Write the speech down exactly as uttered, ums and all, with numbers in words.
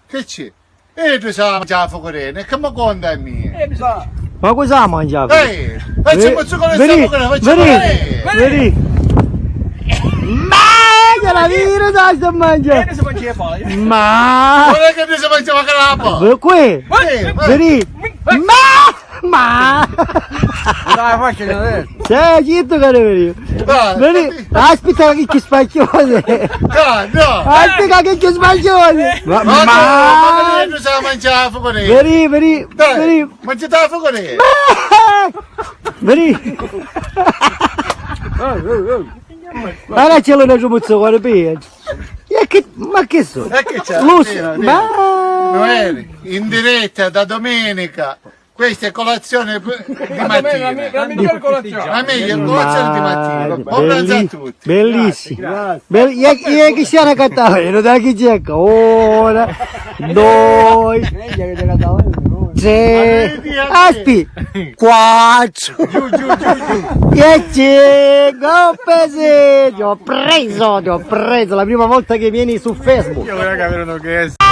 Che c'è? E tu sa mangià a fucurena, e che mi conta a mia? Ma cosa mangiavi? Ehi, facciamo zucchero e vedi, zucchero, facciamo vedi, vedi. Ma che la vita sa sta mangiare? Ma non è che tu si mangiava grappa. Qui. Vedi. Ma Ma! Dai, faccio vedere. Cioè, chi tu che ne vedi? Dai, vedi? Aspetta che ci spacchione. No, no. Aspetta che ci spacchione. Ma, ma, ma, ma, ma, sa mangiare fuoco nero. Vedi, vedi, dai, vedi. Mangiate fuoco nero. Vedi? Ora c'è una giumuzzo con le pie. E che, ma che so? E che c'è? Luce, ma... Noeri, in diretta da domenica. Questa è colazione p-, di mattina. La miglior colazione. La miglior colazione di mattina. Buon pranzo a tutti. Bellissimo. Grazie, grazie. Ieri, ieri che si era cantato, ero da chi c'è ora, due, tre, aspi, quattro, giù, giù, giù, giù. E cinque, ho preso, ti ho preso, ti ho preso, la prima volta che vieni su Facebook. Io vorrei avere un orgasmo.